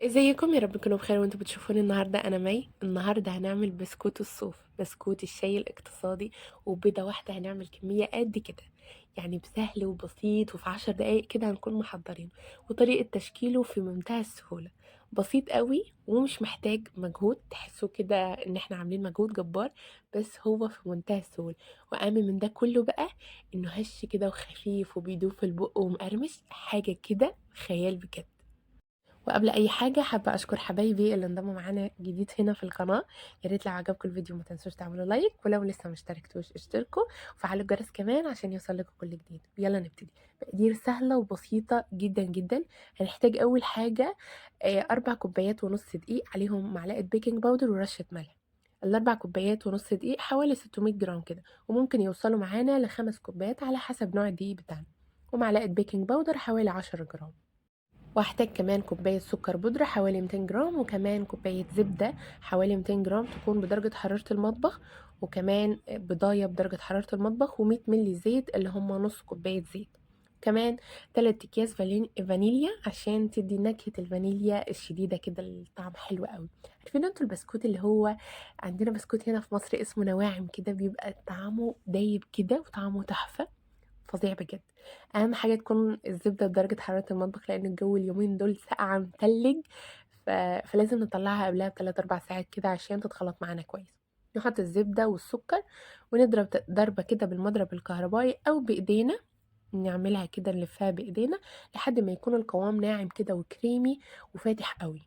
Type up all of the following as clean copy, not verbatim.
ازيكم؟ يا رب تكونوا بخير وانتوا بتشوفوني النهارده. انا مي. النهارده هنعمل بسكوت الصوف، بسكوت الشاي الاقتصادي، وبيضه واحدة هنعمل كمية قد كده، يعني بسهل وبسيط، وفي 10 دقايق كده هنكون محضرينه. وطريقه تشكيله في منتهى السهولة، بسيط قوي ومش محتاج مجهود، تحسوا كده ان احنا عاملين مجهود جبار، بس هو في منتهى السهولة. واهم من ده كله بقى انه هش كده وخفيف وبيدوب في البق ومقرمش، حاجة كده خيال بجد. وقبل اي حاجة حابة اشكر حبايبي اللي انضموا معانا جديد هنا في القناة. يا ريت لو عجبكم الفيديو ما تنسوش تعملوا like، ولو لسه ما اشتركتوش اشتركوا وفعلوا الجرس كمان عشان يوصل لكم كل جديد. يلا نبتدي. مقادير سهلة وبسيطة جدا جدا. هنحتاج اول حاجة 4 كوبايات ونص دقيق، عليهم معلقه baking powder ورشه ملح. الاربع كوبايات ونص دقيق حوالي 600 جرام كده، وممكن يوصلوا معانا ل5 كوبايات على حسب نوع الدقيق بتاعنا. ومعلقة baking powder حوالي 10 جرام. وهحتاج كمان كوباية سكر بودرة حوالي 200 جرام، وكمان كوباية زبدة حوالي 200 جرام تكون بدرجة حرارة المطبخ، وكمان بضاية بدرجة حرارة المطبخ، ومية ملي زيت اللي هم نص كوباية زيت. كمان 3 أكياس فانيليا عشان تدي نكهة الفانيليا الشديدة كده، الطعم حلو قوي. عارفين انتوا البسكوت اللي هو عندنا بسكوت هنا في مصر اسمه نواعم كده، بيبقى طعمه دايب كده وطعمه تحفة فظيع بجد. اهم حاجة تكون الزبدة بدرجة حرارة المطبخ، لان الجو اليومين دول ساقعه متلج، فلازم نطلعها قبلها بتلات اربع ساعات كده عشان تتخلط معانا كويس. نحط الزبدة والسكر ونضرب ضربه كده بالمضرب الكهربائي او بايدينا، نعملها كده نلفها بايدينا لحد ما يكون القوام ناعم كده وكريمي وفاتح قوي.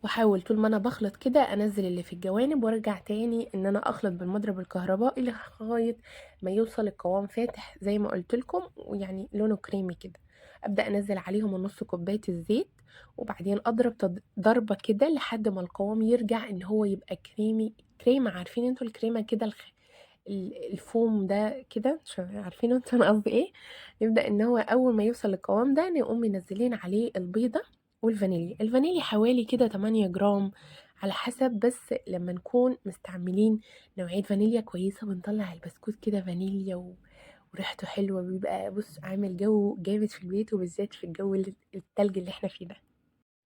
واحاول طول ما انا بخلط كده انزل اللي في الجوانب، وارجع تاني ان انا اخلط بالمضرب الكهربائي لغاية ما يوصل القوام فاتح زي ما قلت لكم، ويعني لونه كريمي كده. ابدا انزل عليهم النص كوباية الزيت، وبعدين اضرب ضربه كده لحد ما القوام يرجع ان هو يبقى كريمي، كريمة. عارفين انتوا الكريمة كده الفوم ده كده، مش عارفين انتوا انا قصدي ايه. نبدا ان هو اول ما يوصل للقوام ده نقوم منزلين عليه البيضة والفانيليا. الفانيليا حوالي كده 8 جرام على حسب، بس لما نكون مستعملين نوعية فانيليا كويسة بنطلع البسكوت كده فانيليا وريحته حلوة، بيبقى عامل جو جامد في البيت، وبالذات في الجو التلج اللي احنا فيه ده.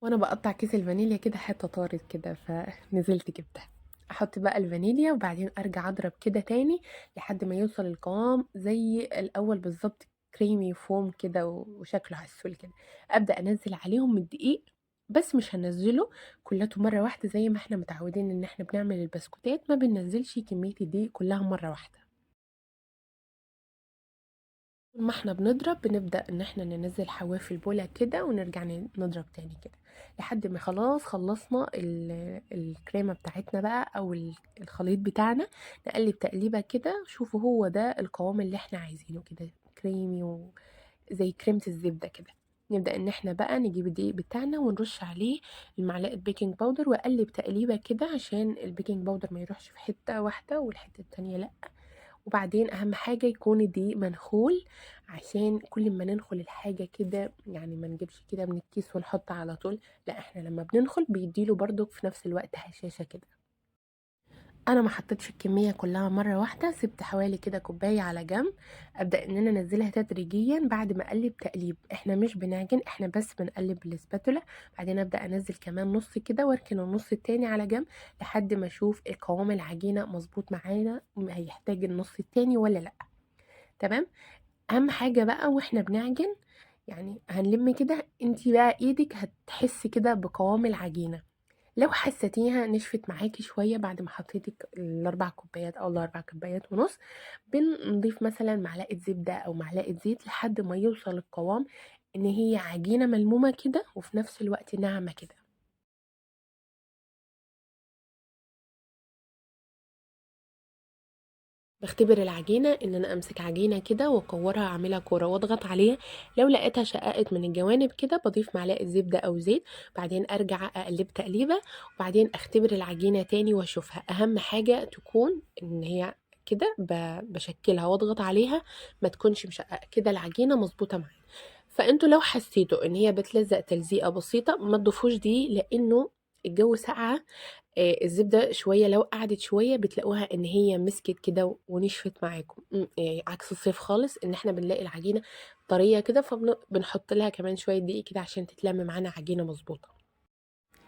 وانا بقطع كيس الفانيليا كده حتة طارت كده، فنزلت جبتها. احط بقى الفانيليا وبعدين ارجع اضرب كده تاني لحد ما يوصل القوام زي الاول بالظبط، كريمي فوم كده وشكله عسول كده. ابدا انزل عليهم الدقيق، بس مش هنزله كلته مرة واحدة زي ما احنا متعودين ان احنا بنعمل البسكوتات، ما بننزلش كمية الدقيق كلها مرة واحدة. طول ما احنا بنضرب بنبدا ان احنا ننزل حواف البوله كده ونرجع نضرب تاني كده لحد ما خلاص خلصنا الكريمة بتاعتنا بقى او الخليط بتاعنا. نقلب تقليبه كده، شوفوا هو ده القوام اللي احنا عايزينه كده، كريمي وزي كريمة الزبدة كده. نبدا ان احنا بقى نجيب الدقيق بتاعنا ونرش عليه المعلقة baking powder، واقلب تقليبه كده عشان ال baking powder ما يروحش في حتة واحدة والحتة التانية لا. وبعدين اهم حاجة يكون الدقيق منخول، عشان كل ما ننخل الحاجة كده، يعني ما نجيبش كده من الكيس ونحط على طول، لا احنا لما بننخل بيديله برضو في نفس الوقت هشاشة كده. انا ما حطيتش الكمية كلها مرة واحدة، سبت حوالي كده كوباية على جنب، ابدا ان انا انزلها تدريجيا بعد ما اقلب تقليب. احنا مش بنعجن، احنا بس بنقلب بالسباتولا. بعدين ابدا انزل كمان نص كده واركن النص التاني على جنب لحد ما اشوف القوام العجينة مظبوط معانا، هيحتاج النص التاني ولا لا. تمام. اهم حاجة بقى واحنا بنعجن، يعني هنلم كده، انتي بقى ايدك هتحسي كده بقوام العجينة. لو حسيتيها نشفت معاكي شوية بعد ما حطيتي الاربع كوبايات او الاربع كوبايات ونص، بنضيف مثلا معلقه زبدة او معلقه زيت لحد ما يوصل القوام ان هي عجينه ملمومه كده وفي نفس الوقت ناعمة كده. بختبر العجينة ان انا امسك عجينه كده واكورها، اعملها كورة واضغط عليها، لو لقيتها شققت من الجوانب كده بضيف معلقه زبدة او زيت، بعدين ارجع اقلب تقليبه، وبعدين اختبر العجينة تاني واشوفها. اهم حاجة تكون ان هي كده بشكلها واضغط عليها، ما تكونش مشققه كده، العجينة مظبوطة معايا. فانتوا لو حسيتوا ان هي بتلزق تلزيقه بسيطة ما تضيفوش دي، لانه الجو ساقعه، الزبدة شوية لو قعدت شوية بتلاقوها ان هي مسكت كده ونشفت معاكم. عكس الصيف خالص ان احنا بنلاقي العجينة طرية كده، فبنحط لها كمان شوية دقيق كده عشان تتلم معانا عجينه مظبوطة.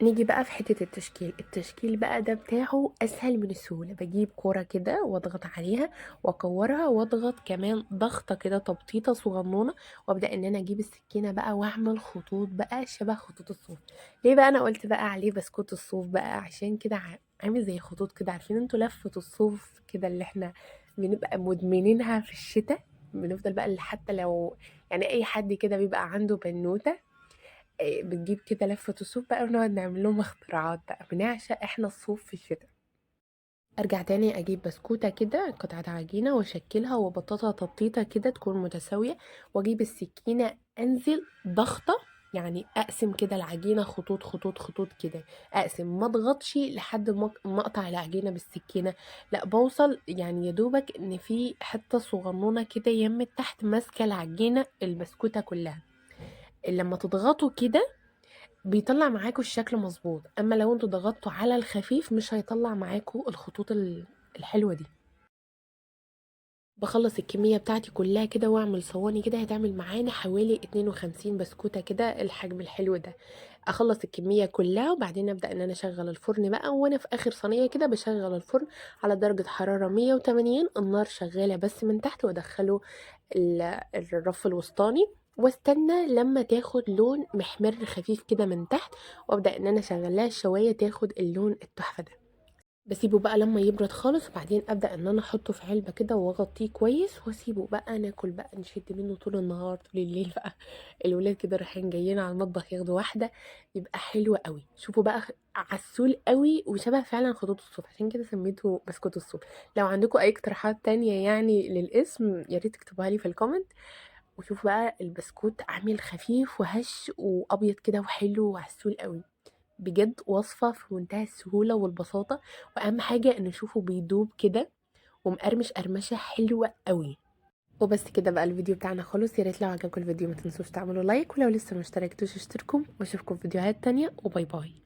نيجي بقى في حتة التشكيل. التشكيل بقى ده بتاعه اسهل من السهولة. بجيب كورة كده واضغط عليها واكورها، واضغط كمان ضغطة كده تبطيطة صغنونة، وابدأ ان انا اجيب السكينة بقى واعمل خطوط بقى شبه خطوط الصوف. ليه بقى انا قلت بقى عليه بسكوت الصوف بقى؟ عشان كده عامل زي خطوط كده، عارفين انتوا لفة الصوف كده اللي احنا بنبقى مدمنينها في الشتاء، بنفضل بقى حتى لو يعني اي حد كده بيبقى عنده بنوتة بتجيب كده لفة الصوف بقى، ونقعد نعمل لهم اختراعات بقى، بنعشق احنا الصوف في الشتاء. ارجع تاني اجيب بسكوتة كده قطعة عجينة واشكلها وابططها تبطيطة كده تكون متساوية، واجيب السكينة انزل ضغطة، يعني اقسم كده العجينة خطوط خطوط خطوط كده، اقسم، ما اضغطش لحد ما اقطع العجينة بالسكينة، لا بوصل يعني يا دوبك ان في حتة صغنونة كده يم تحت ماسكة العجينة البسكوتة كلها. لما تضغطوا كده بيطلع معاكوا الشكل مظبوط، اما لو انتوا ضغطتوا على الخفيف مش هيطلع معاكوا الخطوط الحلوة دي. بخلص الكمية بتاعتي كلها كده واعمل صواني كده، هتعمل معانا حوالي 52 بسكوتة كده الحجم الحلو ده. اخلص الكمية كلها وبعدين ابدأ ان انا اشغل الفرن بقى، وانا في اخر صينية كده بشغل الفرن على درجة حرارة 180، النار شغالة بس من تحت، وادخله الرف الوسطاني، واستنى لما تاخد لون محمر خفيف كده من تحت، وابدأ ان انا اشغلها الشواية تاخد اللون التحفة ده. بسيبه بقى لما يبرد خالص، وبعدين ابدا ان انا احطه في علبة كده واغطيه كويس، واسيبه بقى ناكل بقى، نشد منه طول النهار طول الليل بقى. الولاد كده رايحين جايين على المطبخ ياخدوا واحدة، يبقى حلو قوي. شوفوا بقى عسول قوي وشبه فعلا خطوط الصوف، عشان كده سميته بسكوت الصوف. لو عندكم اي اقتراحات تانية يعني للاسم يا ريت تكتبوها لي في ال comment. وشوفوا بقى البسكوت عامل خفيف وهش وابيض كده وحلو وعسول قوي، بجد وصفة في منتهى السهولة والبساطة، وأهم حاجة إن نشوفه بيدوب كده ومقرمش قرمشة حلوة قوي. وبس كده بقى الفيديو بتاعنا خلص. يا ريت لو عجبكم الفيديو ما تنسوش تعملوا like، ولو لسه ما اشتركتوش اشتركوا، واشوفكم في فيديوهات تانية، و bye bye.